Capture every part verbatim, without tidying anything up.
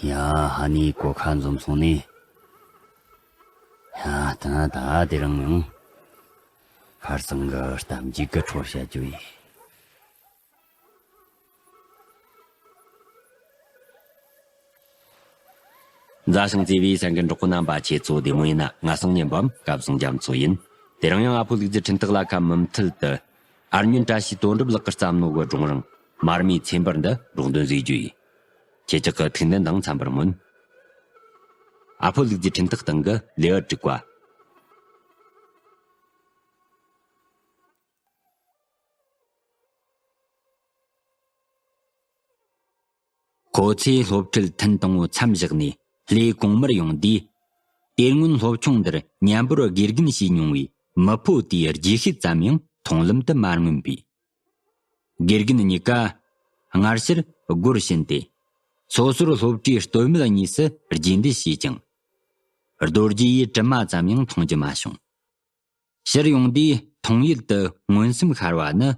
ཡ། ཧ་ནི་གོ་ཁ་འཛོམས་སོང་ནི། ཡ། ད་ད་དེ་རིང་ཡང་ཁར་སང་གི་གཏམ་རྒྱུད་ཀྱི་འཕྲོ་བཤད་རྒྱུ་ཡིན། མཛའ་ཞིང་བརྩེ་བའི་སེམས་ཀྱི་གྲོགས་པོ་རྣམ་པ། ཁྱེད་ཚོ་བདེ་མོ་ཡིན་ན། ང་སང་ཉན་པའམ་སྐལ་བཟང་རྒྱ་མཚོ་ཡིན། དེ་རིང་ཡང་ཨ་ཕོ་ལུག་རྫི་འཕྲིན་སྟེགས་ལ་ཁ་མུ་མཐུད་དུ། ཨར་ཉོན་བཀྲ་ཤིས་དོན་གྲུབ་ལགས་ཀྱིས་བརྩམས་ནོ་གི་སྒྲུང་རིང་མར་མེའི་ཚེ་འབར་འདི་རོགས་འདོན་བཟོས་རྒྱུ་ཡིན། ཁྱེད་ཅག་གི་ཐུགས་འདུན་དང་འཚམ་པར་སྨོན། ཨ་ཕོ་ལུག་རྫི་འཕྲིན་སྟེགས་སྟེང་གི་ལེའུ་དྲུག་པ། ཁོ་ཚོས་སློབ་ཁྲིད་ཐུན་དང་པོ་མཚམས་བཞག་ནས་ལྷའི་གོང་མར་ཡོང་དུས། དེ་སྔོན་སློབ་ཆུང་འདིར་ཉམས་པོར་དགེ་རྒན་བྱས་མྱོང་བའི་མི་ཕོ་དེའི་རྗེས་ཤུལ་ཙམ་ཡང་མཐོང་ལམ་དུ་མ་མངོན་པས། དགེ་རྒན་གཉིས་ཀ་སྔར་ཕྱིར་སྒོར་ཕྱིན་ཏེ། སོ་སོར་སློབ་གྲྭའི་སྟོད་སྨད་གཉིས་སུ་རྗེས་འདེད་བྱས་ཀྱང་། རྡོ་རྗེ་ཡི་གྲིབ་མ་ཙམ་ཡང་མཐོང་རྒྱུ་མ་བྱུང་། ཕྱིར་ཡོང་དུས་མཐོང་ཡུལ་དུ་མངོན་སུམ་ཤར་བ་ནི།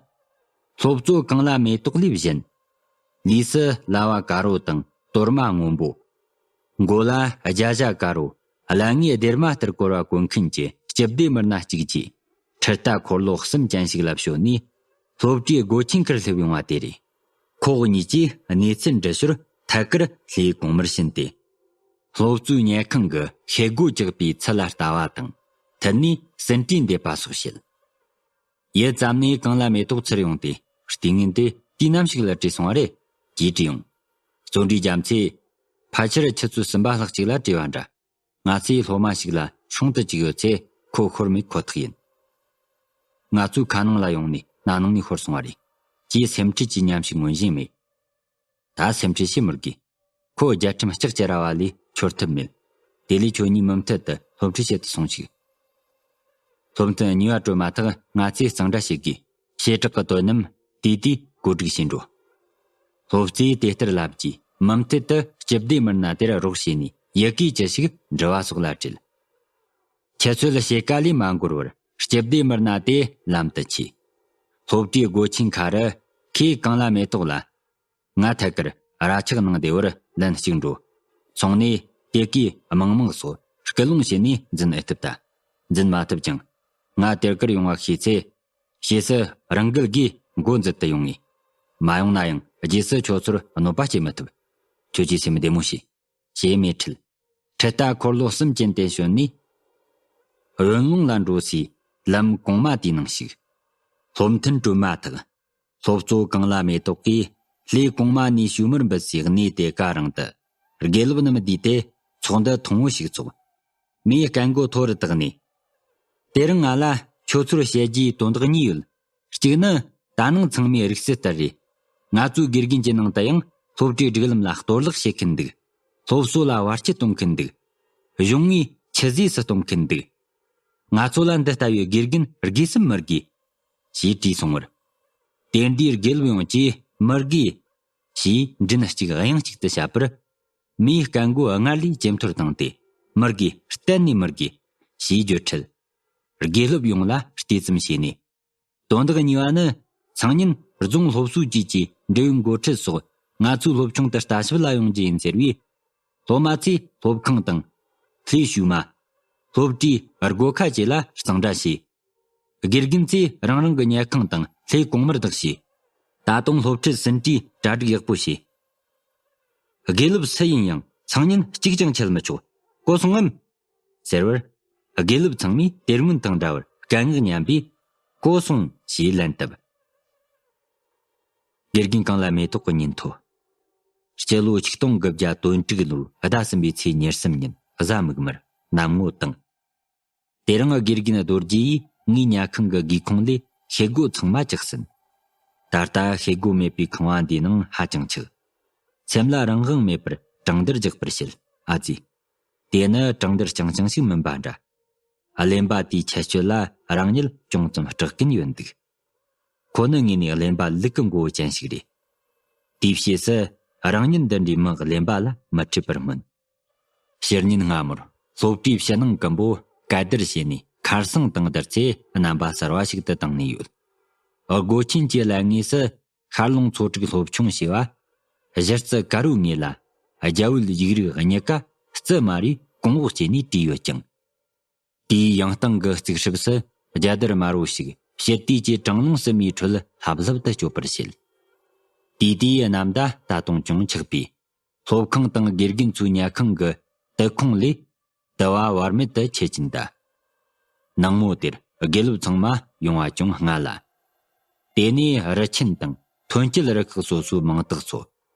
སློབ་གཙོ་གངས་ལྷ་མེ་ཏོག་ལས་བཞིན། ལུས་སུ་ལྭ་བ་དཀར་པོ་དང་གཏོར་མ་སྔོན་པོ། མགོ་ལ་རྒྱ་ཞྭ་དཀར་པོ། ཀླད་ངའི་སྡེར་མ་ལྟར་བསྐོར་བ་གོན་མཁན་གྱི་སྤྱི་བདེ་མི་སྣ་གཅིག་བཅས། ཁྲི་རྟ་འཁོར་ལོ་གསུམ་ཅན་ཞིག་ལ་བྱོན་ནས། སློབ་གྲྭའི་སྒོ་ཆེན་ཁར་སླེབས་ཡོང་བ་དེ་རེད། ཁོ་གཉིས་ཀྱིས་གནས་ཚུལ་འདྲི་ཞོར་ཐད་ཀར་ལྷའི་གོང་མར་ཕྱིན་ཏེ། སློབ་གཙོའི་ཉལ་ཁང་གི་ཤེལ་སྒོ་བཅག་པའི་ཚུལ་ལ་ལྟ་བ་དང་། མཐུད་ནས་ཟིན་བྲིས་འདེབས་པ་སོགས་བྱེད། ཡུད་ཙམ་ནས་གངས་ལྷ་མེ་ཏོག་ཚུར་ཡོང་སྟེ། ལྟས་ངན་དེ་དུས་ནམ་ཞིག་ལ་བྲིས་སོང་བ་རེད། ཅེས་དྲིས་ཡོང་། བརྩོན་འགྲུས་རྒྱ་མཚོས། ཕལ་ཆེར་ཆུ་ཚོད་གསུམ་པ་ལྷག་ཅིག་ལ་བྲིས་པ་འདྲ། ང་ཚོའི་སློབ་མ་ཞིག་ལ་སྲུང་དུ་བཅུག་ཡོད་ཚེ་ཁོ་ཤོར་མེད་ཁོ་ཐག་ཡིན། ང་ཚོའི་ཁ་ནང་ལ་ཡོང་ནས་སྣ་ནང་ནས་ཤོར་སོང་བ་རེད། ཅེས་སེམས་ཁྲལ་གྱི་ཉམས་ཤིག་མངོན་བཞིན་མེད། ད་སེམས་ཁྲལ་བྱེད་མི་དགོས། ཁོ་རྒྱལ་ཁྲིམས་ལྕགས་ཀྱི་ར་བ་ལས་འཆོར་ཐབས་མེད། དེ་ལས་ཁྱོད་གཉིས་མུ་མཐུད་དུ་སློབ་ཁྲིད་བྱེད་དུ་སོང་ཞིག། སློབ་ཐུན་གཉིས་པ་གྲོལ་མ་ཐག་ང་ཚོས་གཙང་སྦྲ་བྱེད་དགོས། བྱེ་བྲག་གི་དོ་རྣམས་དེ་དུས་བཀོད་སྒྲིག་བྱས་འགྲོ། སློབ་གཙོས་དེ་ལྟར་ལབ་རྗེས་མུ་མཐུད་དུ་སྤྱི་བདེ་མི་སྣ་དེར་རོགས་བྱས་ནས་ཡི་གེ་ཅི་ཞིག་འབྲི་བ་སོགས་ལ་བྲེལ། ཁྱེད་ཚོས་ལ་ཕྱེད་ཀ་ལས་མ་འགོར་བར་སྤྱི་བདེ་མི་སྣ་དེ་ལམ་དུ་ཆས། སློབ་གྲྭའི་སྒོ་ཆེན་ཁ་རུ་ཁོས་གངས་ལྷ་མེ་ཏོག་ལ། ང་ཐད་ཀར་ར་ཆག་ནང་བདེ་བར་ལན་གཅིག་འགྲོ། སོང་ནས་དེ་གའི་དམངས་དམག་སོགས་སྐུལ་སློང་བྱས་ནས་འཛིན་ཨེ་ཐུབ་ད། འཛིན་མ་ཐུབ་ཀྱང་། ང་དེར་ཀར་ཡོང་བ་ཤེས་ཚེ། ཕྱིས་སུ་རང་འགུལ་གྱིས་འགོ་འཛུལ་དུ་ཡོང་ངེས། མ་ཡོང་ན་ཡང་རྗེས་སུ་ཁྱོད་ཚོར་གནོད་པ་སྐྱེལ་མི་ཐུབ། ཁྱོད་ཀྱིས་སེམས་བདེ་མོ་བྱོས། ཞེས་མོས་ཁྲིད། ཁྲི་རྟ་འཁོར་ལོ་གསུམ་ཅན་དེ་བྱོན་ནས། བོན་ལུང་ལ་འགྲོ་སའི་ལམ་གོང་མ་དེའི་ནང་ཞུགས། སློབ་ཐུན་གྲོལ་མ་ཐག། སློབ་གཙོ་གངས་ལྷ་མེ་ཏོག་གིས་ལྷའི་གོང་མ་ནས་བྱུས་མར་འབུལ་སའི་གནས་དེ་ག་རང་དུ། དགེ་སློབ་རྣམས་བསྡུས་ཏེ་ཚོགས་འདུ་ཐུང་ངུ་ཞིག་ཚོགས། མིའི་སྐད་མགོ་མཐོ་རུ་བཏགས་ནས། དེ་རིང་ང་ལ་ཁྱོད་ཚོར་བཤད་རྒྱུའི་དོན་དག་གཉིས་ཡོད། གཅིག་ནི། ད་ནངས་ཚང་མས་རིག་གསལ་ལྟར་རེད། ང་ཚོའི་དགེ་རྒན་གྱི་ནང་དུ་ཡང་སློབ་གྲྭའི་སྒྲིག་ལམ་ལ་གཏོར་བརླག་བྱེད་མཁན་འདུག། སློབ་གསོ་ལ་བར་ཆད་གཏོང་མཁན་འདུག། གཞུང་ངོས་ཆུད་ཟོས་སུ་གཏོང་མཁན་འདུག། ང་ཚོ་ལ་འདི་ལྟ་བུའི་དགེ་རྒན་དགོས་སམ་མི་དགོས། ཞེས་དྲིས་སོང་བར། དེ་འདྲའི་དགེ་སློབ་ཡོངས་ཀྱིས་མི་དགོས། ཞེས་མགྲིན་གཅིག་དབྱངས་གཅིག་ཏུ་བཤད་པར། མིའི་སྐད་མགོ་སྔར་ལས་ཇེ་མཐོར་བཏང་སྟེ། མི་དགོས། གཏན་ནས་མི་དགོས། ཞེས་བརྗོད་འཕྲལ། དགེ་སློབ་ཡོངས་ལ་གཏོར་བརླག་བྱས་ནས། དོན་དག་གཉིས་པ་ནི། སང་ཉིན་རྫོང་སློབ་གསོའི་ཅུས་ཀྱི་འབྲེལ་ཡོད་འགོ་ཁྲིད་སོགས་ང་ཚོའི་སློབ་ཆུང་དུ་ལྟ་ཞིབ་ལ་ཡོང་རྒྱུ་ཡིན་ཟེར་བས། སློབ་མ་ཚོས་སློབ་ཁང་དང་། ལྷའི་བྱུས་མ། སློབ་གྲྭའི་སྒོ་ཁ་བཅས་ལ་གཙང་སྦྲ་བྱས། དགེ་རྒན་ཚོས་རང་རང་གི་ཉལ་ཁང་དང་ལྷའི་གོང་མར་བདག་བྱས། ད་དུང་སློབ་ཁྲིད་ཟིན་བྲིས་གྲ་སྒྲིག་ཡག་པོ་བྱས། དགེ་སློབ་སུ་ཡིན་ཡང་སང་ཉིན་གཅིག་ཀྱང་ཆད་མི་ཆོག། གོ་སོང་ངམ། ཟེར་བར། དགེ་སློབ་ཚང་མས་དེ་སྔོན་དང་འདྲ་བར་སྐད་ངག་མཉམ་པས། གོ་སོང་། ཞེས་ལན་བཏབ། དགེ་རྒན་གངས་ལྷ་མེ་ཏོག་གི་ཉིན་ཐོ། སྤྱི་ལོ་ཆིག་སྟོང་དགུ་བརྒྱ་དོན་དྲུག་ལོར་ཟླ་གསུམ་པའི་ཚེས་ཉེར་གསུམ་ཉིན་གཟའ་མིག་དམར་གནམ་ངོ་དྭངས། དེ་རིང་དགེ་རྒན་རྡོ་རྗེ་ཡིས་ངའི་ཉལ་ཁང་གི་སྒེའུ་ཁུང་ལས་ཤེལ་སྒོ་ཚང་མ་བཅག་ཟིན། ད་ལྟ་ཤེལ་སྒོ་མེད་པའི་ཁང་བ་འདིའི་ནང་ཧ་ཅང་ཆགས། སེམས་ལ་རང་དབང་མེད་པར་གྲང་འདར་རྒྱག་པར་བྱེད། ཨ་ཙི། དེ་ནི་གྲང་འདར་རྐྱང་རྐྱང་ཞིག་མིན་པ་འདྲ། གླེན་པ་དེའི་ཁྱད་ཆོས་ལ་རང་ཉིད་ཅུང་ཙམ་སྐྲག་གིན་ཡོད་འདུག། ཁོ་ནི་ངོས་ནས་གླེན་པ་ལུག་གི་མགོ་བོ་ཅན་ཞིག་རེད། དེའི་ཕྱིས་སུ་རང་ཉིད་འདི་འདྲའི་མི་གླེན་པ་ལ་མི་འཁྲིད་པར་སྨོན། ཕྱི་ཉིན་སྔ་མོར་སློབ་གྲྭའི་ཕྱི་ནང་གི་འབོ་གད་བདར་བྱས་ནས་ཁར་སང་དང་བསྡུར་ཚེ་རྣམ་པ་གསར་བ་ཞིག་ཏུ་བཏང་ནས་ཡོད། སྒོ་ཆེན་གྱི་ལམ་ངོས་སུ་ཤར་ལུང་ཚོ་དྲུག་སློབ་ཆུང་ཞེས་པ། གཞི་རྩའི་ཀ་རུ་ངོས་ལ་ རྒྱ་བོད་ཡིག་རིགས་གཉིས་ཀ་རྩི་དམར་རིས་གོང་འོག་བྱས་ནས་བྲིས་ཡོད་ཅིང་། དེའི་ཡང་སྟེང་གི་རྩིག་སྲིབ་སུ་རྒྱ་དར་དམར་བོ་ཞིག་ཕྱིར་དུས་ཀྱི་གྲང་རླུང་བསུ་མའི་ཁྲོད་ལྷབ་ལྷུབ་ཏུ་སྐྱོད་པར་བྱེད། དུས་དེའི་གནམ་ཟླ་ད་དུང་ཅུང་འཁྱག་པས། སློབ་ཁང་དང་དགེ་རྒན་ཚོའི་ཉལ་ཁང་གི་དུ་ཁུང་ལས་དུ་བ་བར་མེད་དུ་ཁྱེར་གྱིན་གདའ། ནངས་མོ་དེར་དགེ་སློབ་ཚང་མ་ཡོང་བ་ཅུང་སྔ་ལ། དེ་ནས་རི་ཆེན་དང་ཐོན་སྐྱེད་རུ་ཁག་སོ་སོའི་མིང་རྟགས་ཚོ།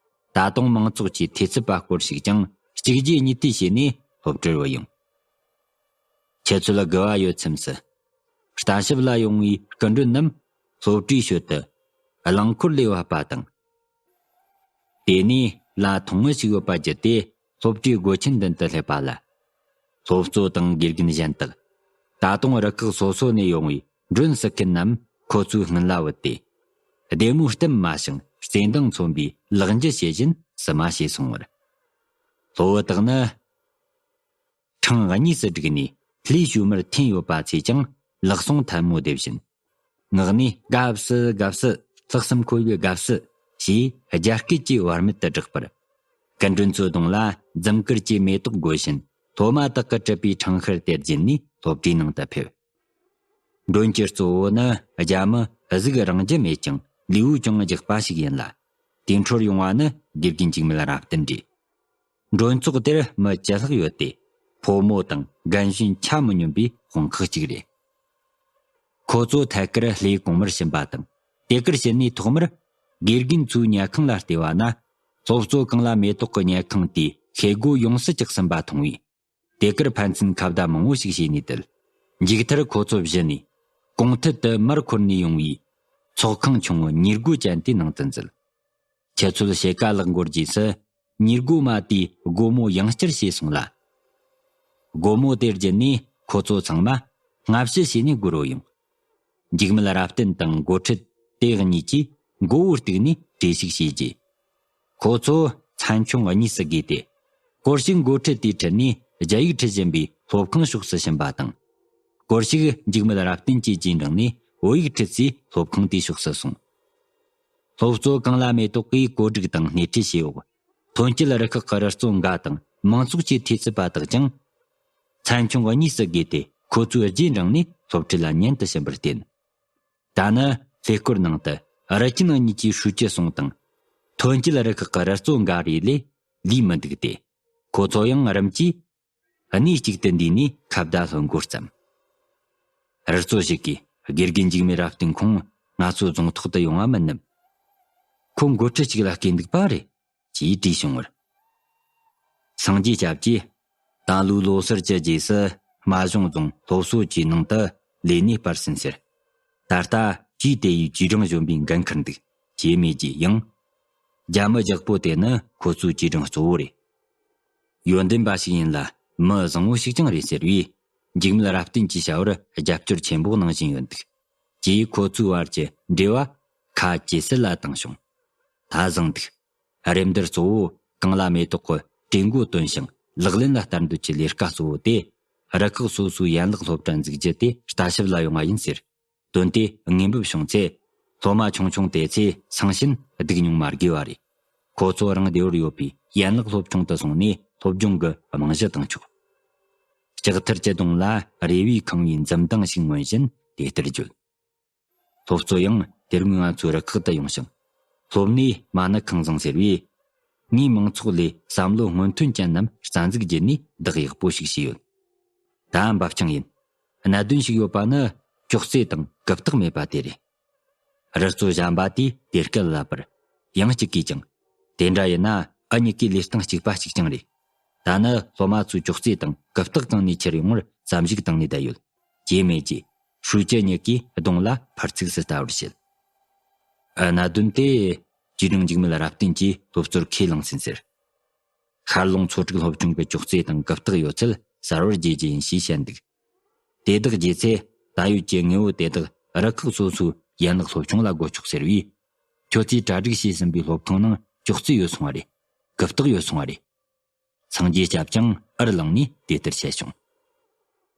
ད་དུང་མང་ཚོགས་ཀྱི་ཐེ་ཚུལ་པ་སྐོར་ཞིག་ཀྱང་གཅིག་རྗེས་གཉིས་མཐུད་བྱས་ནས་སློབ་གྲྭར་བུད་ཡོང་། ཁྱེད་ཚོ་ལ་དགོས་པ་ཡོད་མཚམས་སུ། ལྟ་ཞིབ་ལ་ཡོང་བའི་སྐུ་མགྲོན་རྣམས་སློབ་གྲྭའི་ཞོལ་དུ་རླངས་འཁོར་ལས་བབས་པ་དང་། དེ་ནས་ལ་ཐུང་ངུ་ཞིག་ཡོད་པ་བརྒྱུད་དེ་སློབ་གྲྭའི་སྒོ་ཆེན་མདུན་དུ་སླེབས་པ་ལ། སློབ་གཙོ་དང་དགེ་རྒན་གཞན་དག་ད་དུང་རུ་ཁག་སོ་སོ་ནས་ཡོང་བའི་མགྲོན་བསུ་མཁན་རྣམས་ཁོ་ཚོའི་སྔུན་ལ་བུད་དེ། བདེ་མོའི་ལྟད་མོ་ཞིང་བརྩེ་འདང་མཚོན་པའི་ལག་འཇུ་བྱེད་བཞིན་བསུ་མ་བྱས་སོང་བར། སློབ་བུ་དག་ནི། ཕྲེང་གཉིས་སུ་བསྒྲིགས་ནས་ལྷའི་བྱུར་དམར་འཐེན་ཡོད་པ་ཚོས་ཀྱང་ལག་ཟུང་ཐལ་མོ་སྡེབ་བཞིན། ངག་ནས་དགའ་བསུ་དགའ་བསུ། ལྷག་བསམ་འཁོལ་བའི་དགའ་བསུ་ཞེས་རྒྱ་སྐད་ཀྱིས་བར་མེད་དུ་བསྒྲགས་པར། སྐུ་མགྲོན་ཚོའི་གདོང་ལ་འཛུམ་དཀར་གྱི་མེ་ཏོག་བགོ་བཞིན་སློབ་མ་དག་གིས་གྲུབ་པའི་ཕྲེང་ཤར་དེར་བརྒྱུད་ནས་སློབ་གྲྭའི་ནང་དུ་ཕེབས། མགྲོན་གྱི་གཙོ་བོ་ནི་རྒྱ་མི་གཟུགས་རིང་རྒྱུ་མེད་ཀྱང་ལུས་པོ་ཅུང་རྒྱགས་པ་ཞིག་ཡིན་ལ། དེ་འཕྲོར་ཡོང་བ་ནི་དགེ་རྒན་འཇིགས་མེད་རབ་བརྟན་རེད། མགྲོན་ཚོགས་དེར་མི་བཅུ་ལྷག་ཡོད་དེ། ཕོ་མོ་དང་རྒན་གཞོན་ཆ་མི་སྙོམས་པའི་དཔུང་ཁག་ཅིག་རེད། ཁོ་ཚོ་ཐད་ཀར་ལྷའི་གོང་མར་ཕྱིན་པ་དང་དེ་གར་ཕྱིན་ནས་ཐོག་མར་དགེ་རྒན་ཚོའི་ཉལ་ཁང་ལ་བལྟས་པ་ན། སློབ་གཙོ་གངས་ལ་མེ་ཏོག་གི་ཉལ་ཁང་དེའི་ཤེལ་སྒོ་ཡོངས་སུ་བཅག་ཟིན་པ་མཐོང་བས། དེ་གར་ཕན་ཚུན་ཁ་བརྡ་མང་བོ་ཞིག་བྱས་ནས་བསྡད། མཇུག་མཐར་ཁོ་ཚོ་བཞི་ནས་གོང་ཐད་དུ་མར་འཁོར་ནས་ཡོང་བའི་ཚོགས་ཁང་ཆུང་ངུ་ཉེར་དགུ་ཅན་དེའི་ནང་དུ་འཛུལ། ཁྱེད་ཚོས་ཕྱེད་ཀ་ལག་འགོར་རྗེས་སུ་ཉེར་དགུ་མ་དེའི་སྒོ་མོ་ཡང་བསྐྱར་ཕྱེས་སོང་ལ། སྒོ་མོ་དེར་བརྒྱུད་ནས་ཁོ་ཚོ་ཚང་མ་སྔ་ཕྱི་བྱས་ནས་སྒོར་བུད་ཡོང་། འཇིགས་མེད་རབ་བརྟན་དང་འགོ་ཁྲིད་དེ་གཉིས་ཀྱིས་མགོ་བོ་གཏུགས་ནས་གྲོས་ཤིག་བྱས་རྗེས། ཁོ་ཚོ་ཚན་ཆུང་གཉིས་སུ་བགོས་ཏེ། སྐོར་ཞིག་འགོ་ཁྲིད་དེའི་ཁྲིད་ནས་རྒྱ་ཡིག་ཁྲིད་བཞིན་པའི་སློབ་ཁང་ཕྱོགས་སུ་ཕྱིན་པ་དང་། སྐོར་ཞིག་འཇིགས་མེད་རབ་བརྟན་གྱི་རྗེས་འབྲངས་ནས་བོད་ཡིག་ཁྲིད་སའི་སློབ་ཁང་དེའི་ཕྱོགས་སུ་སོང་། སློབ་གཙོ་གངས་ལ་མེ་ཏོག་གིས་བཀོད་སྒྲིག་དང་སྣེ་ཁྲིད་བྱས་འོག་ཐོན་སྐྱེད་རུ་ཁག་གི་རུ་གཙོ་འགའ་དང་མང་ཚོགས་ཀྱི་ཐེ་ཚུལ་པ་དག་ཀྱང་། ཚན་ཆུང་གཉིས་སུ་བགོས་ཏེ་ཁོ་ཚོའི་རྗེས་འབྲངས་ནས་སློབ་ཁྲིད་ལ་ཉན་དུ་ཕྱིན་པར་བརྟེན། ད་ནི་ལྷེ་སྐོར་ནང་དུ་རི་ཆེན་གཉིས་ཀྱི་ཧྲུའུ་ཅི་སོང་དང་། ཐོན་སྐྱེད་རུ་ཁག་གི་རུ་གཙོ་འགའ་རེ་ལས་ལུས་མི་འདུག་སྟེ། ཁོ་ཚོ་ཡང་རིམ་གྱིས་གནས་གཅིག་ཏུ་འདུས་ནས་ཁ་བརྡ་སློང་འགོ་བརྩམས། རུ་གཙོ་ཞིག་གིས་དགེ་རྒན་འཇིགས་མེད་རབ་བརྟན་ཁོང་ང་ཚོའི་རྫོང་ཐོག་ཏུ་ཡོང་བ་མིན་ནམ། ཁོ་འགོ་ཁྲིད་ཅིག་ལ་སྐྱེས་འདུག་པ་རེད། ཅེས་དྲིས་བྱུང་བར། སངས་རྒྱས་སྐྱབས་ཀྱིས་ད་ལོའི་ལོ་སར་གྱི་རྗེས་སུ་རྨ་གཞུང་རྫོང་སློབ་གསོ་བཅུའི་ནང་དུ་ལས་གནས་སྤར་ཟིན་ཟེར། ད་ལྟ་ཅིའི་དེ་ཡི་ཅུས་ཀྲང་གཞོན་པའི་འགན་འཁུར་འདུག་ཅེས་སྨྲས་རྗེས་ཡང་། རྒྱ་མི་ཇག་པོ་དེ་ནི་ཁོ་ཚོའི་ཅུས་ཀྲང་གཙོ་བོ་རེད། ཡོན་ཏན་པ་ཞིག་ཡིན་ལ་མི་བཟང་བོ་ཞིག་ཀྱང་རེད་ཟེར་བས། འཇིགས་མེད་རབ་བརྟན་གྱི་བྱ་བར་རྒྱབ་སྐྱོར་ཆེན་པོ་གནང་བཞིན་ཡོད་འདུག་ཅེས་ཁོ་ཚོའི་བར་གྱི་འབྲེལ་བ་ཁ་ཇེ་གསལ་ལ་བཏང་བྱུང་། ད་བཟང་འདུག་རེབ་འདིར་གཙོ་བོ་གངས་ལ་མེ་ཏོག་གི་གྲོས་འགོ་བཏོན་ཞིང་ལག་ལེན་ལ་བསྟར་འདོད་ཀྱི་ལས་ཀ་གཙོ་བོ་དེ། རུ་ཁག་སོ་སོའི་ཡན་ལག་སློབ་གྲྭ་འཛུགས་རྒྱུ་དེ་ལྟ་ཞིབ་ལ་ཡོང་བ་ཡིན་ཟེར། དོན་དེ་དངོས་འབེབས་བྱུང་ཚེ། སློབ་མ་ཆུང་ཆུང་དེ་ཚོས་སང་ཞིན་སྡུག་མྱོང་མ་དགོས་པ་རེད། ཁོ་ཚོ་རང་བདེ་བོར་ཡོད་པའི་ཡན་ལག་སློབ་ཆུང་དུ་སོང་ནས་སློབ་སྦྱོང་གི་རྨང་གཞི་བཏིང་ཆོག་ལྕགས་ཐར་གྱི་གདོང་ལ་རེ་བས་ཁེངས་པའི་འཛུམ་མདངས་ཤིག་མངོན་བཞིན་དེ་ལྟར་བརྗོད། སློབ་གཙོ་ཡང་དེ་རིང་ང་ཚོའི་རུ་ཁག་ཏུ་ཡོང་ཞིང་། སློབ་གནས་མ་ཎི་ཁང་བཟང་ཟེར་བས། ངས་མང་ཚོགས་ལས་བསམ་བློ་སྔོན་ཐོན་ཅན་རྣམས་རྩ་འཛུགས་བརྒྱུད་ནས་བདག་ཡག་པོ་ཞིག་བྱས་ཡོད། ད་འབབ་ཆང་ཡིན། གནད་དོན་ཞིག་ཡོད་པ་ནི་ཅོག་ཙེ་དང་རྐུབ་སྟེགས་མེད་པ་དེ་རེད། རུ་གཙོ་གཞན་པ་དེས་དེ་སྐད་ལབ་པར། ཡང་གཅིག་གིས་ཀྱང་། དེ་འདྲ་ཡིན་ན་ཨ་མྱེས་ཀའི་ལུས་སྟེང་གཅིག་པ་གཅིག་རྐྱང་རེད། ད་ནི་སློབ་མ་ཚོས་ཅོག་ཙེ་དང་རྐུབ་སྟེགས་གང་ནས་ཁྱེར་ཡོང་བར་བསམ་གཞིག་བཏང་ནས་བསྡད་ཡོད། ཅེས་སྨྲས་རྗེས་ཧྲུའུ་ཅི་གཉིས་ཀྱིས་གདོང་ལ་ཕར་ཚིགས་སུ་ལྟ་བར་བྱེད། ཨ། གནད་དོན་དེ་ཅུས་ཀྲང་འཇིགས་མེད་རབ་བརྟན་གྱིས་སློབ་གཙོར་ཁས་བླངས་ཟིན་ཟེར། ཤར་ལུང་ཚོ་དྲུག་སློབ་ཆུང་གི་ཅོག་ཙེ་དང་རྐུབ་སྟེགས་ཡོད་ཚད་གསར་བར་བརྗེ་རྒྱུ་ཡིན་ཞེས་བཤད་འདུག་དེ་དག་བརྗེ་ཚེ་ད་ཡོད་ཀྱི་དངོས་པོ་དེ་དག་རུ་ཁག་སོ་སོའི་ཡན་ལག་སློབ་ཆུང་ལ་བགོ་ཆོག་ཟེར་བས། ཁྱོད་ཚོས་གྲ་སྒྲིག་བྱས་ཟིན་པའི་སློབ་ཁང་ནང་ཅོག་ཙེ་ཡོད་སོང་བ་རེད། རྐུབ་སྟེགས་ཡོད་སོང་བ་རེད། སངས་རྒྱས་སྐྱབས་ཀྱང་ཨར་ལངས་ནས་དེ་ལྟར་བཤད་བྱུང་།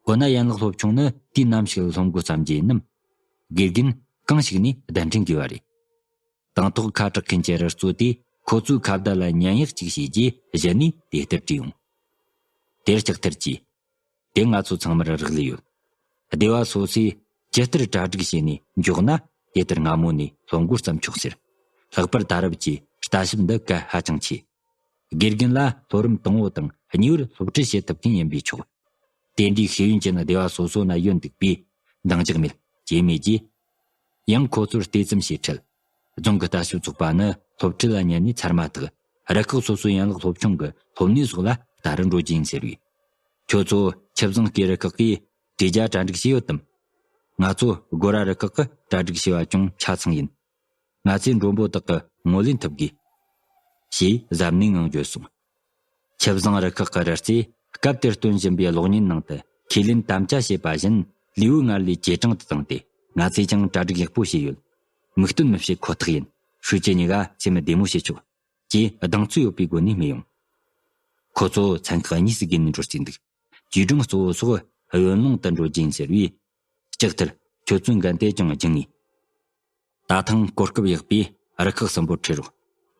འོ་ན་ཡན་ལག་སློབ་ཆུང་ནི་དུས་ནམ་ཞིག་སློབ་འགོ་བརྩམ་རྒྱུ་ཡིན་ནམ། དགེ་རྒན་གང་ཞིག་ནས་གདན་འདྲེན་དགོས་པ་རེད། དང་ཐོག་ཁ་གྲག་མཁན་གྱི་རུ་གཙོ་དེས་ ཁོ་ཚོའི་ཁ་བརྡ་ལ་ཉན་ཡག་ཅིག་བྱས་རྗེས་གཞི་ནས་དེ་ལྟར་བྲིས་ཡོང་། དེར་ལྕགས་ཐར་གྱིས། དེ་ང་ཚོ་ཚང་མར་རག་ལས་ཡོད། སྡེ་བ་སོ་སོས་ཇི་ལྟར་གྲ་སྒྲིག་བྱས་ནས་མགྱོགས་ན་དེ་ལྟར་སྔ་མོ་ནས་སློབ་འགོ་བརྩམས་ཆོག་ཟེར། ལྷག་པར་ད་རབས་ཀྱི་ལྟ་ཞིབ་འདི་གལ་ཧ་ཅང་ཆེ། དགེ་རྒན་ལ་སློབ་རིམ་དང་པོ་དང་གཉིས་པར་སློབ་ཁྲིད་བྱེད་ཐུབ་མཁན་ཡིན་པས་ཆོག། དེ་འདྲའི་ཤེས་ཡོན་ཅན་སྡེ་བ་སོ་སོ་ན་ཡོད་འདུག་པས་འདང་རྒྱག་མེད་ཅེས་སྨྲས་རྗེས། ཡང་ཁོ་ཚོར་བལྟས་ཙམ་ཞེས་ཁྲིད། རྫོང་གི་ལྟ་ཞིབ་ཚོགས་པ་ནི་སློབ་ཁྲིད་ལ་ཉན་ནས་ཚར་མ་ཐག་རུ་ཁག་སོ་སོའི་ཡན་ལག་སློབ་ཆུང་གི་སློབ་གནས་སོགས་ལ་ལྟ་རུ་འགྲོ་རྒྱུ་ཡིན་ཟེར་བས། ཁྱོད་ཚོ་ཆུ་བཟང་སྐྱེས་རུ་ཁག་གིས་གྲོས་རྒྱ་གྲ་སྒྲིག་བྱས་ཡོད་དམ། ང་ཚོ་སྒོ་ར་རུ་ཁག་གི་གྲ་སྒྲིག་བྱས་པ་ཅུང་ཆ་ཚང་ཡིན། ང་ཚོས་མགྲོན་པོ་དག་གི་ངོས་ལེན་ཐུབ་དགོས། ཞེས་གཟབ་ནན་ངང་བརྗོད་སོང་། ཆུ་བཟང་རུ་ཁག་གི་རི་རྩེས་སྐབས་དེར་སྟོན་བཞིན་པའི་གློག་བརྙན་ནང་དུ་ཁས་ལེན་དམ་བཅའ་བྱས་པ་བཞིན་ལུས་པོ་སྔར་ལས་ཇེ་དྲང་དུ་བཏང་སྟེ། ང་ཚོས་ཀྱང་གྲ་སྒྲིག་ཡག་པོ་བྱས་ཡོད། མིག་སྟོན་མི་བྱེད་ཁོ་ཐག་ཡིན། ཧྲུའུ་ཅི་གཉིས་ཀ་སེམས་བདེ་མོ་བྱེད་ཆོག་ཅེས་གདེང་ཚོད་ཡོད་པའི་སྒོ་ནས་སྨྲས་ཡོང་། ཁོ་ཚོ་ཚན་ཁག་གཉིས་སུ་བགོས་ནས་འགྲོ་རྩིས་འདུག་ཅུས་ཀྲང་གཙོ་བོ་སོགས་གཡོན་ལུང་དུ་འགྲོ་རྒྱུ་ཡིན་ཟེར་བས། ལྕགས་ཐར་ཁྱོད་ཚོའི་འགན་དེ་ཀྱང་སྦྱིན་ངེས། ད་ཐེངས་གོ་སྐབས་ཡག་པས་རུ་ཁག་གསུམ་པོར་ཁྲིད་རོགས།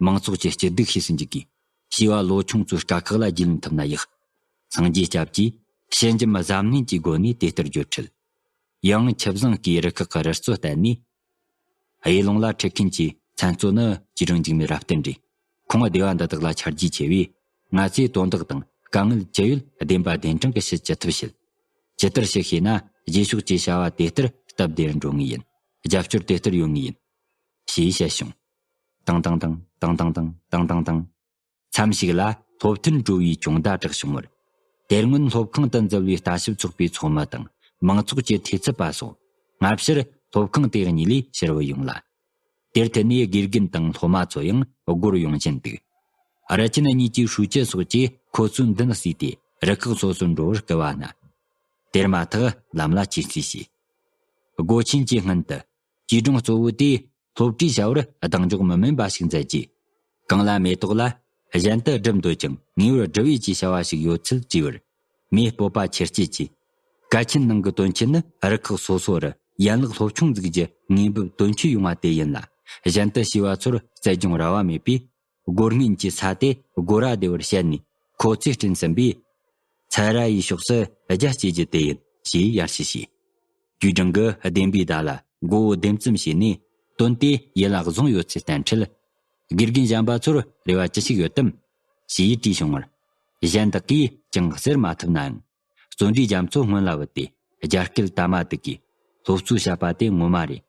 མང་ཚོགས་ཀྱི་སྐྱིད་སྡུག་ཤེས་སུ་འཇུག་དགོས། བྱིས་པ་ལོ་ཆུང་ཚོའི་དཀའ་ཁག་ལ་རྒྱུས་ལོན་ཐུབ་ན་ཡག། སངས་རྒྱས་སྐྱབས་ཀྱིས་ཞི་འཇམ་གཟབ་ནན་གྱི་སྒོ་ནས་དེ་ལྟར་བརྗོད་འཕྲལ། ཡང་ཆུ་བཟང་སྐྱེས་རུ་ཁག་གི་རི་རྩེར་བསྟན་ནས། གཡས་ལུང་ལ་ཁྲིད་མཁན་གྱི་མཚན་གཙོ་ནི་ཅུས་ཀྲང་འཇིགས་མེད་རབ་བརྟན་རེད། ཁོང་སྡེ་བ་འདི་དག་ལ་ཆ་རྒྱུས་ཆེ་བས། ང་ཚོས་དོན་དག་དང་དཀའ་ངལ་ཅི་ཡོད་བདེན་པ་བདེན་དྲང་གི་ཞུ་ཅི་ཐུབ་བྱེད། ཇི་ལྟར་ཞུ་ཤེས་ན་རྗེས་ཕྱོགས་ཀྱི་བྱ་བ་དེ་ལྟར་སྟབས་བདེར་འགྲོ་ངེས་ཡིན། རྒྱབ་སྐྱོར་དེ་ལྟར་ཡོང་ངེས་ཡིན། ཞེས་བཤད་བྱུང་། ཏང་ཏང་ཏང་ཏང་ཏང་ཏང་ཏང་ཏང་ཏང་། མཚམས་ཤིག་ལ་སློབ་ཐུན་གྲོལ་བའི་ཅུང་ཟླ་གྲགས་བྱུང་བར། དེ་སྔོན་སློབ་ཁང་དུ་འཛུལ་བའི་ལྟ་ཞིབ་ཚོགས་པའི་ཚོགས་མི་དང་མང་ཚོགས་ཀྱི་ཐེ་ཚུད་པ་སོགས་སྔ་ཕྱིར་སློབ་ཁང་དེ་གཉིས་ལས་ཕྱིར་བུད་ཡོང་ལ། དེར་བརྟེན་ནས་དགེ་རྒན་དང་སློབ་མ་ཚོ་ཡང་སྒོར་ཡོང་བཞིན་འདུག་རུ་ཆེན་གཉིས་ཀྱི་ཧྲུའུ་ཅི་སོགས་ཀྱིས་ཁོ་ཚོའི་མདུན་བསུས་ཏེ་རུ་ཁག་སོ་སོར་འགྲོ་བར་སྐུལ་བ་ན། དེར་མ་ཐག་ལམ་ལ་ཅིག་རྩིས་བྱས། སྒོ་ཆེན་གྱི་སྔུན་དུ། ཅུས་ཀྲང་གཙོ་བོ་དེས་སློབ་གྲྭའི་བྱ་བར་གདེང་འཇོག་མི་དམན་པ་ཞིག་མཛད་རྗེས། གང་ལ་མེ་ཏོག་ལ། གཞན་དུ་སྒྲུབ་འདོད་ཀྱང་ངེས་པར་སྒྲུབ་འོས་ཀྱི་བྱ་བ་ཞིག་ཡོད་ཚུལ་དྲིས་པར། མོས་སྤོབས་པ་ཆེར་སྐྱེད་ཀྱིས། གལ་ཆེན་ནང་གི་དོན་ཆེན་ནི་རུ་ཁག་སོ་སོ་རུ་ཡན་ལག་སློབ་ཆུང་འཛུགས་རྒྱུ་ངེས་འབབ་དོན་འཁྱོལ་ཡོང་བ་དེ་ཡིན་ལ། གཞན་དུ་བྱིས་པ་ཚོར་རྩལ་སྦྱོང་ར་བ་མེད་པས། སྒོར་ངན་གྱི་ས་དེ་སྒོ་ར་སྡེ་བར་བཤད་ནས་ཁོ་ཚོས་སྐྲུན་ཟིན་པས། ཚལ་ར་ཡི་ཕྱོགས་སུ་རྒྱ་སྐྱེད་རྒྱུ་དེ་ཡིན་ཞེས་ཡར་ཞུ་བྱས། ཅུས་ཀྲང་གིས་བདེན་པའི་བརྡ་ལ་མགོ་བོ་ལྡེམ་ཙམ་བྱས་ནས་དོན་དེ་ཡིད་ལ་བཟུང་ཡོད་ཚུལ་བསྟན་འཕྲལ། དགེ་རྒན་གཞན་པ་ཚོར་རེ་བ་ཅི་ཞིག་ཡོད་དམ། ཞེས་དྲིས་བྱུང་བར། གཞན་དག་གིས་ཀྱང་ཟེར་མ་ཐུབ་ནའང་། བརྩོན་འགྲུས་རྒྱ་མཚོ་སྔོན་ལ་བུད་དེ་རྒྱ་སྐད་དར་མ་དེ་གིས་སློབ་གཙོས་བཤད་པ་དེ་ངོ་མ་རེད།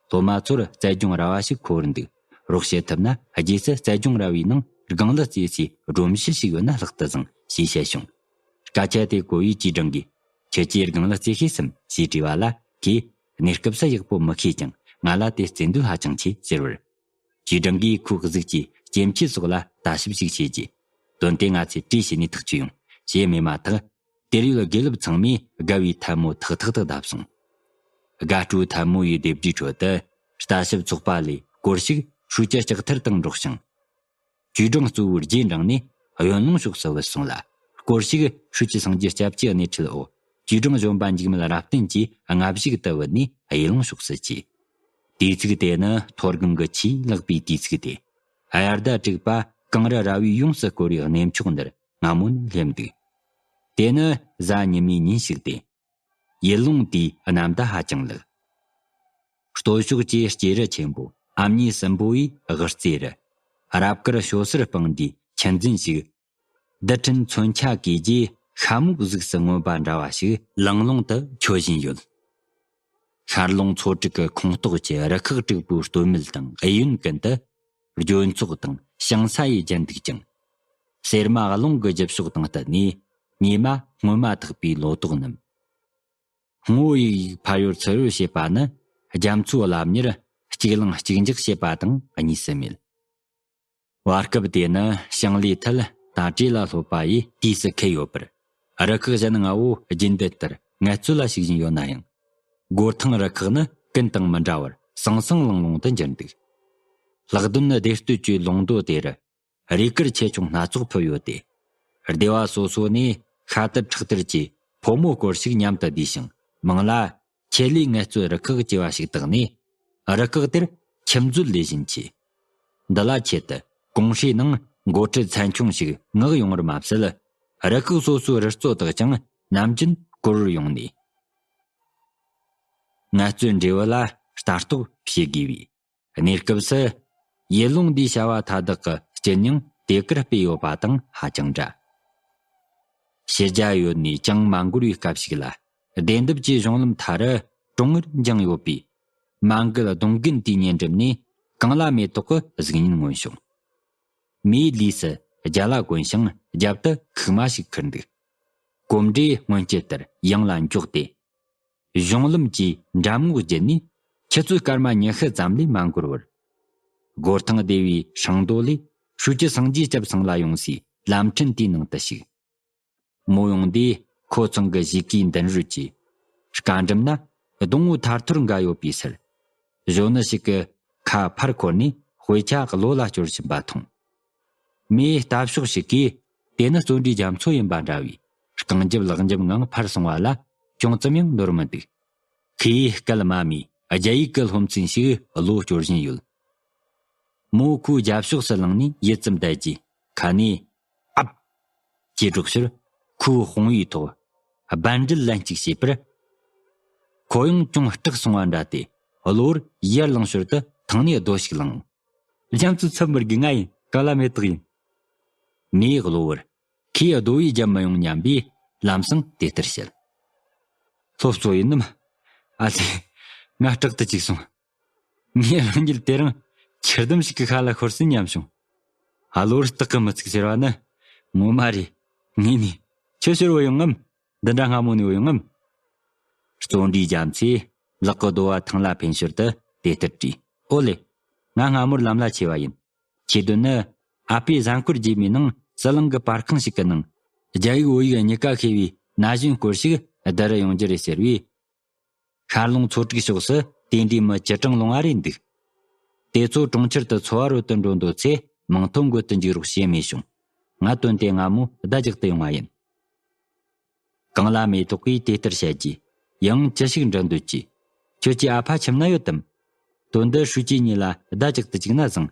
སློབ་མ་ཚོར་རྩལ་སྦྱོང་ར་བ་ཞིག་མཁོ་བར་འདུག་རོགས་བྱེད་ཐུབ་ན་རྗེས་སུ་རྩལ་སྦྱོང་ར་བའི་ནང་སྒང་ལ་རྩེ་སའི་སྒྲོམ་གཞི་ཞིག་ཡོད་ན་ལྷག་ཏུ་བཟང་ཞེས་བཤད་བྱུང་། སྐད་ཆ་དེ་གོ་བའི་ཅུས་ཀྲང་གིས་ཁྱེད་ཀྱིས་སྒང་ལ་རྩེ་ཤེས་སམ་ཞེས་དྲིས་པ་ལ་ཁོས་གནས་སྐབས་སུ་ཡག་པོ་མི་ཤེས་ཀྱང་ང་ལ་དེ་རྩེ་འདོད་ཧ་ཅང་ཆེ་ཟེར་བར། ཅུས་ཀྲང་གིས་ཁོའི་གཟུགས་ཀྱི་སྐྱེ་མཆེད་སོགས་ལ་ལྟ་ཞིབ་ཞིག་བྱས་རྗེས། དོན་དེ་ང་ཚོས་བྲིས་བྱས་ནས་ཐག་གཅོད་ཡོང་ཞེས་སྨྲས་མ་ཐག་དེར་ཡོད་དགེ་ལུགས་ཚང་མས་དགའ་བའི་ཐལ་མོ་ཐག་ཐག་ཏུ་བརྡབས་སོང་། དགའ་སྤྲོའི་ཐལ་མོ་ཡི་ལྡེབས་རིས་ཁྲོད་དུ་ལྟ་ཞིབ་ཚོགས་པ་ལས་སྐོར་ཞིག་ཧྲུའུ་ཅི་ལྕགས་ཐར་དང་འགྲོགས་ཤིང་། ཅུས་ཀྲང་གཙོ་བོའི་རྗེས་འབྲངས་ནས་གཡོན་ལུང་ཕྱོགས་སུ་བུད་སོང་ལ། སྐོར་ཞིག་ཧྲུའུ་ཅི་སངས་རྒྱས་སྐྱབས་ཀྱི་སྣེ་ཁྲིད་འོག་ཅུས་ཀྲང་གཞོན་པ་འཇིགས་མེད་རབ་བརྟན་གྱིས་སྔ་གཞུག་ཏུ་བུད་ནས་གཡས་ལུང་ཕྱོགས་སུ་བྱས། དུས་ཚིགས་དེ་ནི་མཐོ་སྒང་གི་ཆེས་ལེགས་པའི་དུས་ཚིགས་ཏེ། དབྱར་ཟླ་དྲུག་པ་གངས་རི་ར་བས་ཡོངས་སུ་བསྐོར་བའི་གནས་མཆོག་འདིར་སྔ་མོ་ནས་སླེབས་འདུག་དེ་ནི་གཟའ་ཉི་མའི་ཉིན་ཞིག་སྟེ། ཡུལ་ལུང་དེའི་གནམ་ཟླ་ཧ་ཅང་ལེགས། སྟོད་ཕྱོགས་ཀྱི་སྐྱེས་རི་ཆེན་པོ་ཨ་མྱེས་སྲིན་པོ་ཡི་དབུ་རྩེ་རུ། རབ་དཀར་ཞོ་སེར་སྤངས་འདིའི་ཆུ་འཛིན་ཞིག་རྡུལ་ཕྲན་མཚོན་ཆ་གས་ཀྱི་ཤ་མུག་གཟུགས་སུ་མངོན་པ་འདྲ་བ་ཞིག་ལང་ལོང་དུ་འཕྱོ་བཞིན་ཡོད། ཤར་ལུང་མཚོ་དྲུག་གི་ཁོངས་གཏོགས་ཀྱི་རུ་ཁག་དྲུག་པོའི་སྟོད་སྨད་དང་གཡས་གཡོན་ཀུན་ཏུ་སྦྱོར་ཚོགས་དང་ཞིང་ས་ཡིས་བརྒྱན་འདུག་ཅིང་། སེར་མ་རླུང་གི་རྒྱུ་ཕྱོགས་དང་བསྟུན་ནས་ཉི་མ་སྔོན་མ་ཐེག་པའི་ལོ་ཏོག་རྣམས། སྔོ་ཡིག་ཡིག་ཕ་ཡུལ་ཚུར་ཡུལ་བྱེད་པ་ནི་རྒྱ་མཚོའི་རླབས་གཉེར་གཅིག་ལང་གཅིག་འཇགས་བྱེད་པ་དང་གཉིས་སུ་མེད། བར་སྐབས་དེ་ནི་ཞིང་ལས་ཐད་ད་བྲེ་ལ་སློབ་པ་ཡིས་དུས་སུ་ཁེལ་ཡོད་པར། རུ་ཁག་གཞན་ལྔ་བོ་རྒྱུན་ལྡན་ལྟར་ངལ་རྩོལ་ལ་ཞུགས་བཞིན་ཡོད་ན་ཡང་། སྒོར་ཐང་རུ་ཁག་ནི་ཀུན་དང་མི་འདྲ་བར་སང་སང་ལང་ལོང་དུ་འགྱུར་འདུག་ལྷག་དོན་ནི་སྡེ་སྟོད་ཀྱི་ལུང་མདོ་དེར་རས་གུར་ཆེ་ཆུང་སྣ་ཚོགས་ཕུབ་ཡོད་དེ། སྡེ་བ་སོ་སོ་ནས་ཤ་དར་ཁྲག་དར་གྱི་ཕོ་མོ་སྐོར་ཞིག་མཉམ་དུ་བསྡུས་ཤིང་། མིང་ལ་ཆེད་ལས་ངལ་རྩོལ་རུ་ཁག་ཅེས་པ་ཞིག་བཏགས་ནས། རུ་ཁག་དེར་ཁྱིམ་མཛོད་ལས་བཞིན་ཆེ། འདི་ལ་ཆེད་དུ་ ཀོང་ཧྲེའི་ནང་འགོ་ཁྲིད་ཚན་ཆུང་ཞིག་མངགས་ཡོང་བར་མ་ཟད། རུ་ཁག་སོ་སོའི་རུ་གཙོ་དག་ཀྱང་ནམ་རྒྱུན་སྐོར་བར་ཡོང་ནས། ངལ་རྩོལ་འབྲས་བུ་ལ་ལྟ་རྟོག་བྱེད་དགོས་པས། གནས་སྐབས་སུ། ཡུལ་ལུང་འདིའི་བྱ་བ་མཐའ་དག་གི་དཀྱིལ་སྙིང་དེ་གར་སྤོས་ཡོད་པ་དང་ཧ་ཅང་འདྲ། ཕྱི་རྒྱལ་ཡོད་ནས་ཅང་མ་འགོར་བའི་སྐབས་ཤིག་ལ། བདེ་འདབས་ཀྱི་གཞུང་ལམ་མཐའ་རུ་གྲོང་ངེར་འགྱིང་ཡོད་པས། མ་མགལ་གདོང་རྒན་དེའི་ཉེ་འགྲམ་ནས་གངས་ལ་མེ་ཏོག་གི་གཟུགས་བརྙན་མངོན་བྱུང་། མོས་ལུས་སུ་རྒྱ་ལྭ་གོན་ཞིང་རྒྱབ་ཏུ་ཁུག་མ་ཞིག་ཁུར་འདུག། གོམ་འདྲིས་སྔོན་སྐྱེལ་ལྟར་ཡང་ལ་མགྱོགས་ཏེ། གཞུང་ལམ་གྱི་འགྲམ་ངོགས་བརྒྱུད་ནས་ཆུ་ཚོད་སྐར་མ་ཉི་ཤུ་ཙམ་ལས་མ་འགོར་བར། སྒོ་ཐང་སྡེ་བའི་ཧྲང་རྡོ་ལས་ཧྲུའུ་ཅི་སངས་རྒྱས་སྐྱབས་ཚང་ལ་ཡོང་སའི་ལམ་ཕྲན་དེའི་ནང་དུ་ཞུགས། མོ་ཡོང་དུས་ཁོ་ཚང་གི་གཞིས་ཀའི་མདུན་རོལ་གྱི་སྐར་འགྲམ་ན་སྡོང་བོ་ཐར་ཐོར་འགའ་ཡོད་པའི་སར། གཞོན་ནུ་ཞིག་གིས་ཁ་ཕར་འཁོར་ནས་དཔེ་ཆ་གློ་ལ་སྐྱོར་བཞིན་པ་མཐོང་། མོའི་ལྟ་ཕྱོགས་ཤིག་གིས་དེ་ནི་བརྩོན་འགྲུས་རྒྱ་མཚོ་ཡིན་པ་འདྲ་བའི་རྐང་རྒྱབ་ལག་འཇབ་ངང་ཕར་སོང་བ་ལ་ཅུང་ཙམ་ཡང་ནོར་མི་འདུག། ཁོས་སྐད་དམའ་མོས་རྒྱ་ཡིག་གི་སློབ་ཚན་ཞིག་བློ་སྐྱོར་བཞིན་ཡོད། མོ་ཁོའི་རྒྱབ་ཕྱོགས་སུ་ལངས་ནས་ཡུད་ཙམ་བསྡད་རྗེས་ཁ་ནས། ཨབ། ཅེས་སྒྲོག་ཕྱིར་ཁོའི་དཔུང་བོའི་ཐོག་སྦལ་འདྲིལ་ལན་གཅིག་བྱས་པར། ཁོ་ཡང་ཅུང་སྐྲག་སོང་བ་འདྲ་སྟེ་གློ་བུར་ཡར་ལངས་ཞོར་དུ་ཐང་ནས་རྡོ་ཞིག་བླངས། རྒྱ་མཚོ་ཚུར་མི་དགོས། ང་ཡིན། གངས་ལ་མེ་ཏོག་ཡིན། མོས་གློ་བུར་ཁོས་རྡོ་བས་རྒྱབ་མི་ཡོང་སྙམ་པའི་ལམ་སང་དེ་ལྟར་བཤད། སློབ་གཙོ་ཡིན་ནམ། ཨ་ལས། ང་སྐྲག་ཏུ་བཅུག་སོང་། ངས་རང་ཉིད་དེ་རིང་ཁྱི་ལྡུམ་ཞིག་གི་ཁ་ལ་ཤོར་སྲིད་སྙམ་བྱུང་། ཨ། གློ་བུར་སྟག་གི་མི་ཚིག་ཟེར་བ་ནི་ངོ་མ་རེད། ངས་ནི་ཁྱོད་ཤོར་བུད་ཡོང་ངམ། འདི་འདྲ་སྔ་མོ་ནས་བུད་ཡོང་ངམ། བརྩོན་འགྲུས་རྒྱ་མཚོས་ལག་གི་རྡོ་བ་ཐང་ལ་འཕེན་ཞོར་དུ་དེ་ལྟར་དྲིས། ཨོ་ལེ། ང་སྔ་མོར་ལམ་ལ་ཆས་པ་ཡིན། ཁྱེད་དོན་ནི་ཨ་ཕས་གཟའ་འཁོར་རྗེས་མའི་ནང་ཟི་ལིང་གི་པར་ཁང་ཞིག་གི་ནང་རྒྱ་ཡིག་བོད་ཡིག་གཉིས་ཀ་ཤེས་པའི་ན་གཞོན་སྐོར་ཞིག་བསྡུ་རུ་ཡོང་རྒྱུ་རེད་ཟེར་བས། ཤར་ལུང་མཚོ་དྲུག་ཕྱོགས་སུ་དེ་འདྲའི་མི་ཅི་གྲངས་ལོང་བ་རེད་འདུག། དེ་ཚོ་གྲོང་ཁྱེར་དུ་འཚོ་བ་རོལ་དུ་འགྲོ་འདོད་ཚེ་མིང་ཐོ་འགོད་དུ་འཇུག་རོགས་ཞེས་སྨྲས་བྱུང་། ང་དོན་དེ་སྔ་མོ་བརྡ་རྒྱག་ཏུ་ཡོང་བ་ཡིན། གངས་ལ་མེ་ཏོག་གིས་དེ་ལྟར་བཤད་རྗེས་ཡང་ཅི་ཞིག་འདྲི་འདོད་ཀྱིས། ཁྱོད་ཀྱི་ཨ་ཕ་ཁྱིམ་ན་ཡོད་དམ། དོན་འདི་ཧྲུའུ་ཅི་གཉིས་ལ་བརྡ་རྒྱག་ཏུ་བཅུག་ན་བཟང་།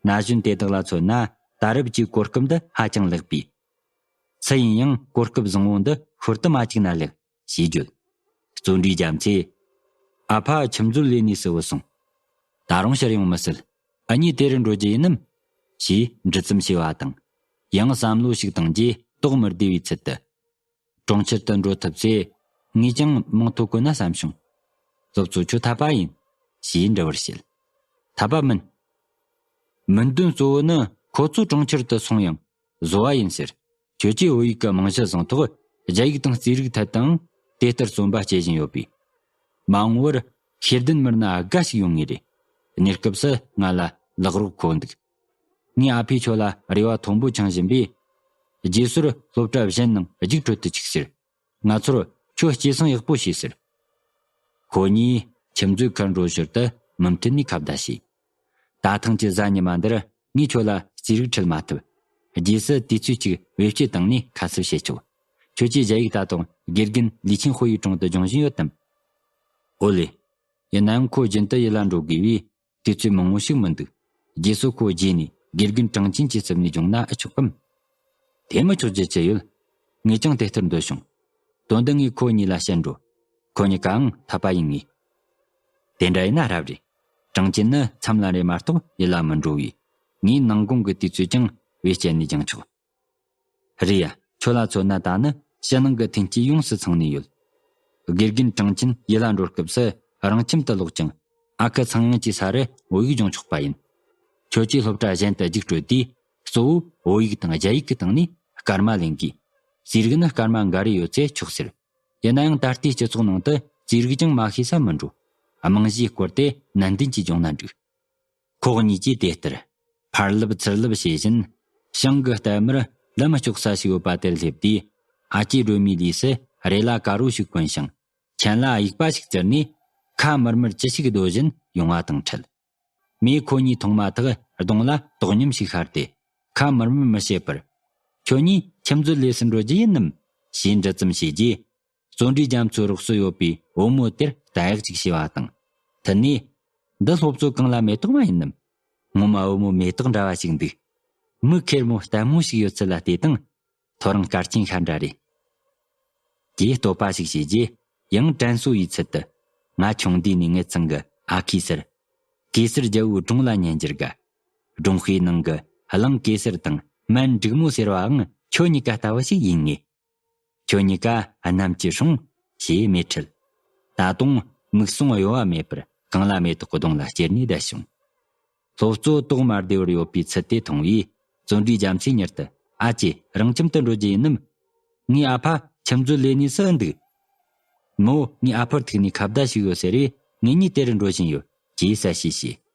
ན་གཞོན་དེ་དག་ལ་མཚོན་ན་ད་རེབ་ཀྱི་གོ་སྐབས་འདི་ཧ་ཅང་ལེགས་པས། སུ་ཡིན་ཡང་གོ་སྐབས་བཟང་བོ་འདི་ཤོར་དུ་མ་བཅུག་ན་ལེགས། ཞེས་བརྗོད། བརྩོན་འགྲུས་རྒྱ་མཚོས། ཨ་ཕ་ཁྱིམ་མཛོད་ལས་གནས་སུ་བུད་སོང་། ད་རུང་ཕྱིར་ཡོང་མི་སྲིད། འུ་གཉིས་དེ་རུ་འགྲོ་རྒྱུ་ཡིན་ནམ། ཞེས་འདྲི་ཙམ་བྱས་པ་དང་། ཡང་བསམ་བློ་ཞིག་བཏང་རྗེས་དོགས་མི་བདེ་བའི་ཚུལ་དུ། གྲོང་ཁྱེར་དུ་འགྲོ་ཐུབ་ཚེ་ངས་ཀྱང་མིང་ཐོ་བཀོད་ན་བསམ་བྱུང་། སློབ་གཙོ་ཁྱོད་འཐད་པ་ཡིན། ཞེས་འདྲི་བར་བྱེད། འཐད་པ་མིན། མིང་དོན་གཙོ་བོ་ནི་ཁོ་ཚོ་གྲོང་ཁྱེར་དུ་སོང་ཡང་བཟོ་བ་ཡིན་ཟེར། ཁྱོད་ཀྱིས་བོད་ཡིག་གི་རྨང་གཞི་བཟུང་ཐོག་རྒྱ་ཡིག་དང་རྩིས་རིག་ཐད་དུའང་དེ་ལྟར་བརྩོན་པ་སྐྱེ་བཞིན་ཡོད་པས། མ་འོངས་པར་ཤེས་ལྡན་མི་སྣ་དགའ་ཞིག་ཡོང་ངེས་རེད། གནས་སྐབས་སུ་ང་ལ་ལག་རོགས་མཁོ་འདུག། ངའི་ཨ་ཕས་ཁྱོད་ལ་རེ་བ་མཐོན་པོ་འཆང་བཞིན་པས། རྗེས་སོར་སློབ་གྲྭ་གཞན་ནང་རྒྱུགས་སྤྲོད་དུ་ཆུག་ཟེར། ང་ཚོར་ཁྱོད་སྐྱེད་སྲིང་ཡག་པོ་བྱོས་ཟེར། ཁོ་གཉིས་ཁྱིམ་མཛོད་ཁར་འགྲོ་ཞོར་དུ་མུ་མཐུད་ནས་ཁ་བརྡ་བྱས། ད་ཐེངས་ཀྱི་གཟའ་ཉི་མ་འདིར་ངས་ཁྱོད་ལ་རྩིས་རིག་ཁྲིད་མ་ཐུབ། རྗེས་སུ་དུས་ཚོད་ཅིག་བེད་སྤྱོད་བཏང་ནས་ཁ་གསབ་བྱེད་ཆོག། ཁྱོད་ཀྱིས་རྒྱ་ཡིག་ད་དུང་དགེ་རྒན་ལི་ཆིན་ཧུའེ་ཡི་དྲུང་དུ་སྦྱོང་བཞིན་ཡོད་དམ། ཨོ་ལེ། ཡིན་ན་ཡང་ཁོ་རྒྱུན་དུ་ཡུལ་ལ་འགྲོ་དགོས་པས། དུས་ཚོད་མང་བོ་ཞིག་མི་འདུག། རྗེས་སུ་ཁོ་རྗེས་ནས་དགེ་རྒན་གྲངས་ཅན་གྱི་རྩིབ་ནས་སྦྱོང་ན་ཨེ་ཆོག་གམ། དེ་མི་ཆོག་རྒྱུ་ཅི་ཡོད། ངས་ཀྱང་དེ་ལྟར་འདོད་བྱུང་། དོན་དུ་ངས་ཁོ་གཉིས་ལ་བཤད་འགྲོ། ཁོ་གཉིས་ཀའང་འཐད་པ་ཡིན་ངེས། དེ་འདྲ་ཡིན་ན་རབ་རེད། གྲངས་ཅན་ནི་མཚམས་ལ་རེ་མ་གཏོགས་ཡུལ་ལ་མི་འགྲོ་བས། ངས་ནང་དགོང་གི་དུས་ཚོད་ཀྱང་བེད་སྤྱད་ནས་སྦྱང་ཆོག། རེད་ཡ། ཁྱོད་ལ་མཚོན་ན་ད་ནི་ཕྱི་ནང་གི་ཐོན་སྐྱེད་ཡོངས་སུ་ཚང་ནས་ཡོད། དགེ་རྒན་གྲངས་ཅན་ཡུལ་ལ་འགྲོ་སྐབས་སུ་རང་ཁྱིམ་དུ་ལོག་ཅིང་ཨ་ཁུ་ཚངས་དབྱངས་ཀྱི་ས་རུ་བོད་ཡིག་སྦྱོང་ཆོག་པ་ཡིན། ཁྱོད་ཀྱིས་སློབ་གྲྭ་གཞན་དུ་རྒྱུགས་སྤྲོད་དུས་གཙོ་བོ་བོད་ཡིག་དང་རྒྱ་ཡིག་གི་སྟེང་ནས་སྐར་མ་ལེན་དགོས། རྩིས་རིག་ནི་སྐར་མ་འགའ་རེ་ཡོད་ཚེ་ཆོག་ཟེར། ཡིན་ན་ཡང་ད་ལྟའི་སྤྱི་ཚོགས་ནང་དུ་རྩིས་རིག་ཀྱང་མ་ཤེས་ས་མི་འགྲོ། རྨང་གཞིའི་སྐོར་དེ་ནན་ཏན་གྱིས་སྦྱོང་ན་འགྲིག། ཁོ་གཉིས་ཀྱིས་དེ་ལྟར་ཕར་ལབ་ཚུར་ལབ་བྱེད་བཞིན། བྱང་གི་ལྟད་མར་ལམ་ལྕོག་ས་ཞིག་ཡོད་པ་དེར་སླེབས་དུས། ཨ་ཅེ་སྒྲོལ་མའི་ལུས་སུ་རེ་ལ་དཀར་པོ་ཞིག་གོན་ཞིང་། མཆན་ལ་དབྱུག་པ་ཞིག་བཙིར་ནས། ཁ་མུར་མུར་ཅི་ཞིག་བཟློ་བཞིན་ཡོང་བ་དང་འཕྲད། མོས་ཁོ་གཉིས་མཐོང་མ་ཐག་གདོང་ལ་དོགས་སྙོམས་ཤིག་ཤར་ཏེ། ཁ་མུར་མུར་མི་བྱེད་པར། ཁྱོད་གཉིས་ཁྱིམ་མཛོད་ལས་སུ་འགྲོ་རྒྱུ་ཡིན་ནམ། ཞེས་འདྲི་ཙམ་བྱས་རྗེས། བརྩོན་འགྲུས་རྒྱ་མཚོའི་རོགས་སུ་ཡོད་པའི་བུ་མོ་དེར་བསྟན་གཡོག་ཅིག་བྱས་པ་དང་། མཐུད་ནས། འདི་སློབ་གཙོ་གངས་ལ་མེ་ཏོག་མ་ཡིན་ནམ། ངོ་མ་བུ་མོ་མེ་ཏོག་འདྲ་བ་ཞིག་འདུག། མི་ཁེར་མོ་ལྟད་མོ་ཞིག་ཡོད་ཚུལ་ལ་བལྟས་དང་། ཐོ་རངས་སྐར་ཆེན་ཤ་འདྲ་རེད། ཅེས་བསྟོད་པ་ཞིག་བྱས་རྗེས། ཡང་དྲན་གསོ་ཡི་ཚུལ་དུ། ང་ཆུང་དུས་ནས་ངེད་ཚང་གི་ཨ་ཁུའི་སར། གེ་སར་རྒྱལ་པོའི་སྒྲུང་ལ་ཉན་རྒྱུར་དགའ། སྒྲུང་དཔེའི་ནང་གི་གླང་གེ་སར་དང་སྨན་འབྲུག་མོ་ཟེར་བའང་ཁྱོད་གཉིས་ཀ་ལྟ་བུ་ཞིག་ཡིན་ངེས། ཁྱོད་གཉིས་ཀ་གནམ་གྱི་སྲུང་ཞེས་སྨྲས་ཁྲིད། ད་དུང་མིག་ཟུང་གཡོ་བ་མེད་པར་གང་ལ་མེ་ཏོག་གི་གདོང་ལ་ཅེར་ནས་བསྡད་བྱུང་། སློབ་གཙོ་དོག་དམར་སྡེ་བར་ཡོད་པའི་ཚུལ་དེ་མཐོང་བས། བརྩོན་འགྲུས་རྒྱ་མཚོས་མྱུར་དུ། ཨ་ཅེ། རང་ཁྱིམ་དུ་འགྲོ་རྒྱུ་ཡིན་ནམ། ངའི་ཨ་ཕ་ཁྱིམ་མཛོད་ལས་ནས་སུ་འདུག་མོ་ངའི་ཨ་ཕར་ཐུག་ནས་ཁ་བརྡ་ཞིག་ཡོད་ཟེར་རེ། ངེད་གཉིས་དེ་རུ་འགྲོ་བཞིན་ཡོད། ཅེས་གསལ་བཤད་བྱས།